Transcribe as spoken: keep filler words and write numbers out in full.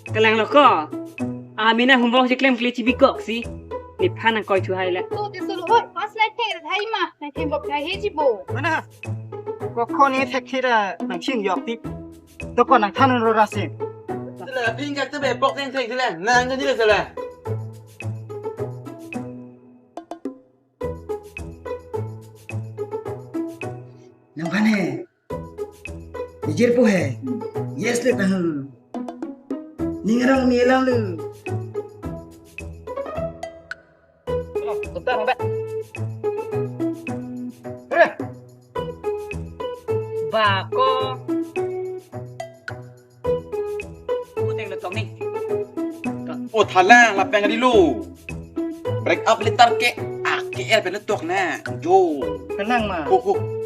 Kalang lo ko. Amina humvong si klemkle chibikok si. Nephan nangkoi thu hai le. To te solo oi, pas nai theng thai ma, nai theng bok thai he ji bo. Mana? Ko khoni thek thira nangchingjok ti. To ko nangthan ro ra si. Sila ping kak te be pok theng theng sila. Nang ni le sila. Nangphan he. Mijir po he. Yes le tahu. Ning arong mi alam lu. Sebentar, Mbak. Eh. Bako. Puteng le tong ni. Oh, thalang, lapen ari lo. Break up letter ke, a ke er pen le tok na. Jo. Kenang ma. Oh, oh.